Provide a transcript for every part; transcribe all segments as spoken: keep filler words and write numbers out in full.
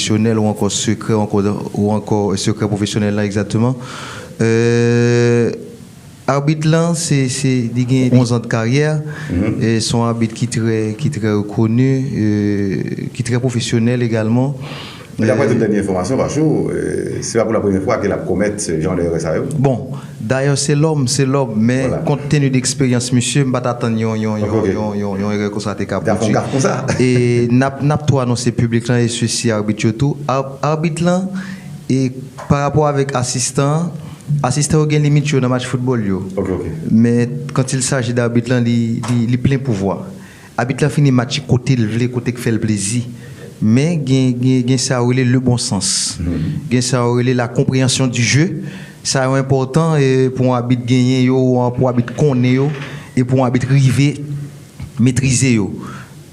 pwofesyonèl ou ankò sekrè, ou ankò, ou ankò sekrè pwofesyonèl la, egzakteman. Euh, Abit lan, se, se, li gen onz an de karyè. E se yon abit ki trè, ki trè rekoni, euh, ki trè pwofesyonèl egalman. Men daprè tout dènye enfòmasyon, Pachou, euh, se pa pou la premyè fwa ke l ap komèt jan de erè sa yo. Bon, dayè, se lòm, se lòm, men kont teni de eksperyans misye, m pa t atann yon, yon, yon, yon, yon, yon erè konsa te ka pwodui. Gaf konsa. E n ap, n ap tou anonse piblik lan e sesi abit yo tou. Ar-, abit lan, e pa rapò avèk asistan an, asistan yo gen limit yo nan match foutbòl yo. Men quand il s'agit d'arbitre lan, li, li, li plen pouvwa. Abit lan fini match kote l vle, kote k fè l plezi. Men gen, gen, gen sa yo rele le bon sens. Gen sa yo rele la compréhension du jeu. Sa yo enpòtan, e, pou yon abit genyen yo, pou yon abit konnen yo, e pou yon abit rive metrize yo.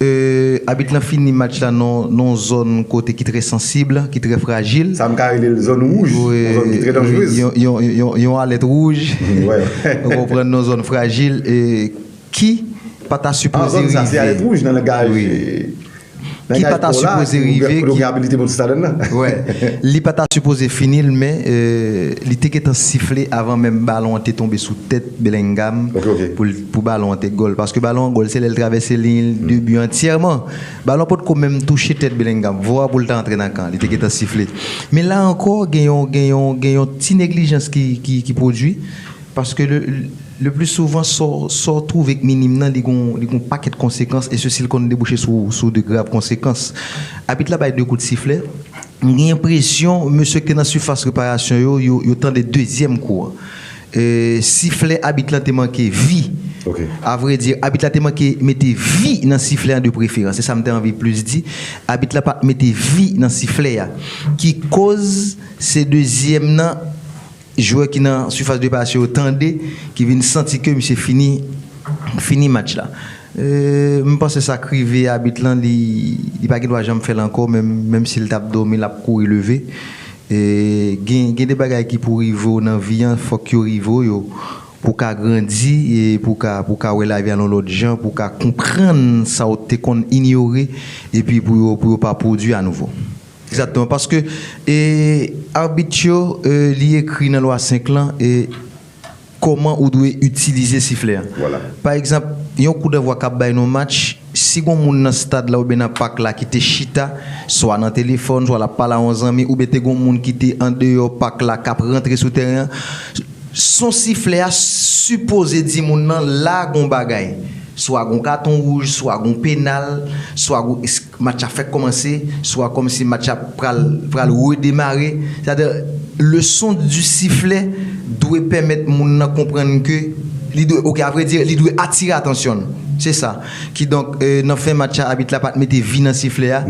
E, abit lan fini match la nan, nan yon zòn kote ki trè sansib, ki trè frajil. Sa m ka rele l zòn wouj, yon zòn ki trè danjerez. Yon, yon, yon, yon alèt wouj. Ou konprann, nan yon zòn frajil, e, ki pa ta sipoze rive. Ki pa ta sipoze rive, ki, wè, li pa ta sipoze fini l, men, euh, li te gentan sifle avan menm balon an te tonbe sou tèt Bellingham pou l, pou balon an te gòl. Paske balon an gòl, se lè l travèse liy de bi antyèman. Balon an potko menm touche tèt Bellingham. Vwa pou l ta antre nan kan, li te gentan sifle. Men la ankò, gen yon, gen yon, gen yon ti neglijans ki, ki, ki pwodui. Paske le, le pli souvan, sa w, sa w twouve k minim nan, li gon, li gon pakèt konsekans, e sesi l konn debouche sou, sou de grav konsekans. Abit la bay de kout siflè. M gen enpresyon, mesye ki te nan sifas reparasyon yo, yo, yo tande dezyèm kou an. E, siflè abit lan te manke vi. A vrè di, abit la te manke mete vi nan siflè an de preferans. Se sa m te anvi plis di. Abit la pa t mete vi nan siflè a. Ki koz se dezyèm nan jwè ki nan sifas de reparasyon yo tande, ki vin santi ke misye fini, fini match la. Euh, m panse sa k rive abit lan, li, li pa gen dwa janm fè l ankò, menm, menm si l t ap dòmi, l ap kouri leve. E gen, gen de bagay ki pou rive w nan vi an, fòk yo rive w yo, pou w ka grandi, e pou w ka, pou w ka wè lavi a yon lòt jan, pou w ka konprann sa w te konn inyore, epi pou yo, pou yo pa pwodui anouvo. Egzakteman, paske, e, abit yo, e, li ekri nan lwa senk lan, e, kòman ou dwe itilize siflè an. Pa egzanp, yon kou danvwa k ap bay nan yon match, si gon moun nan stad la oubyen nan pak la ki te chita, swa nan telefòn, swa l ap pale a yon zanmi, oubyen te gon moun ki te andeyò pak la k ap rantre sou tèren an, son siflè a sipoze di moun nan la gon bagay. Swa gon katon wouj, swa gon penal, swa gon, match ap fèk kòmanse, swa kòmsi match ap pral, pral redemare. Sètadi, le son du sifflet dwe pèmèt moun nan konprann ke li dwe, oke, a vrè di, li dwe atire atansyon l. Se sa. Kidonk, euh, nan fen match la, abit la pa t mete vi nan siflè a,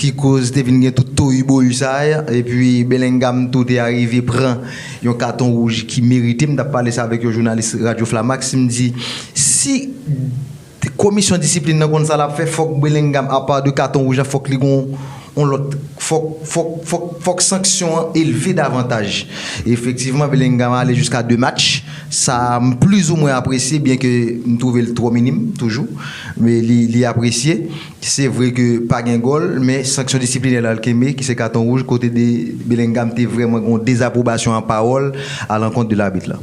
ki koz te vin gen tout toyi boyi sa a, epi Bellingham tou te arive pran yon katon wouj ki merite. M t ap pale sa avèk yon jounalis Radyo Flamax, m di, si komisyon disiplin nan konn sa l ap fè, fòk Bellingham, apa de katon wouj la, fòk li gon yon lòt, fòk, fòk, fòk, fòk sanksyon an elve davantaj. E efektivman, Bellingham ale jiska de match. Sa, m plizoumwen apresye, byen ke m twouve l twò minim, toujou. Men li, li apresye. Se vre ke pa gen gòl, men sanksyon disiplinè la l kenbe, ki se katon wouj, kote de Bellingham te vrèman gen yon dezapwobasyon an pawòl alankont de labit la.